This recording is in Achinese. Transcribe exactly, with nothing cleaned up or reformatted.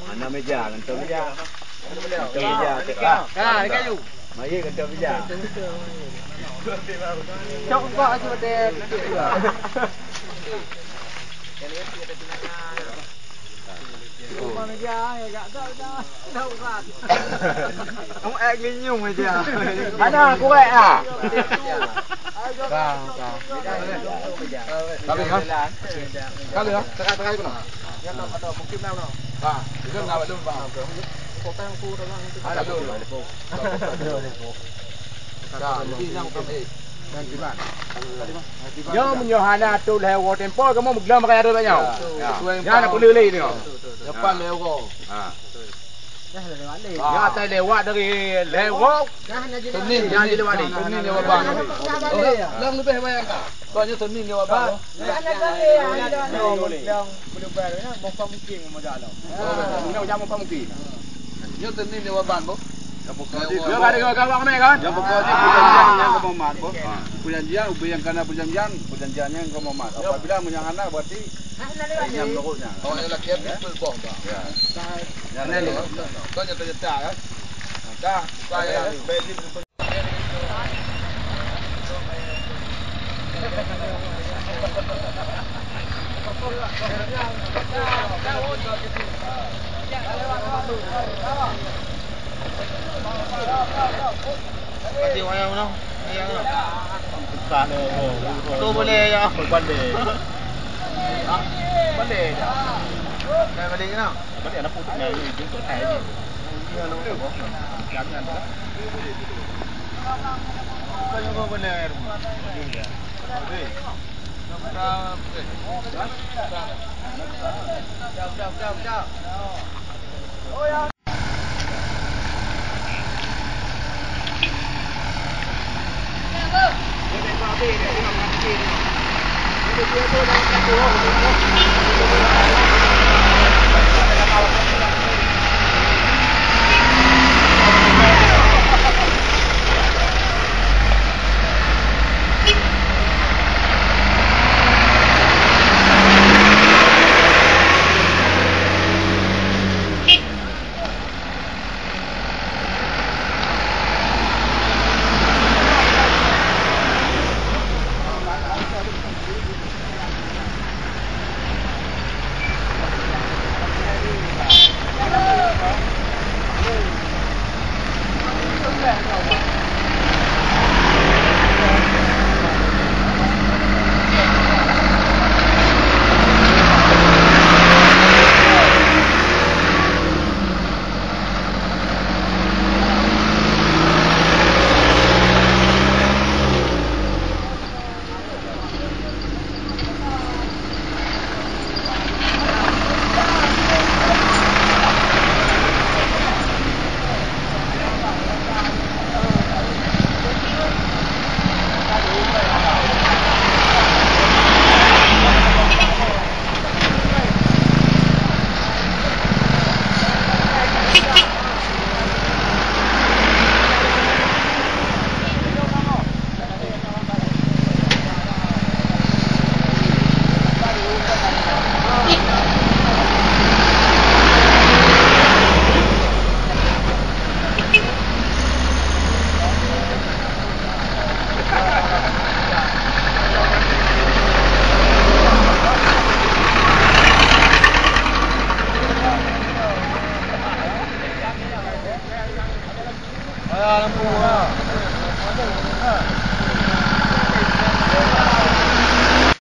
Mana meja? Gantoe meja. Gantoe meja. Ha, di kayu. Mari gantoe meja. Cok kok aja pada. Kamu air nginyum aja. Hana kurek ah. Ka, ka. Ka habéh, ha? Ka habéh, ha? Tengah-tengah itu, nah. Ha, itu nak buat dulu, Bang. Ada dulu. Ka, jadi yang utama, eh. Nyoe meunyoe hana atoe lhèe uroe tempo, kamoe meuglom pakai atoe nyoe. Ya. Nyan peuleueh lé nyoe. Depan lhèe uroe. Ha. Nyoe atoe lewat dari lhèe uroe. Teunin, nyan teunin. Teunin lewat ban. Oh, lang leubeh bayang ka. Soalnya teunin lewat ban. Nyoe teunin lewat ban, boh. Nyoe ka deungoe kawan ramè kan? Nyang pokok jih perjanjian nyang kamoe mat, boh. Ha. Perjanjian, ubé nyang kana perjanjian, perjanjian nyang kamoe mat. Apabila meunyo hana, berarti nyang menurutnya. Oh, yang laki itu boh, bah. Ya. Yang lain. Kau nyata-nyata, kan? Dah, saya. Pati wayang noh, wayang noh. Susah noh. Tu boleh ya. Berbanding. Ha? Balik. Dah balik noh. Balik anak putus nah, ini jemput saya ni. Jangan.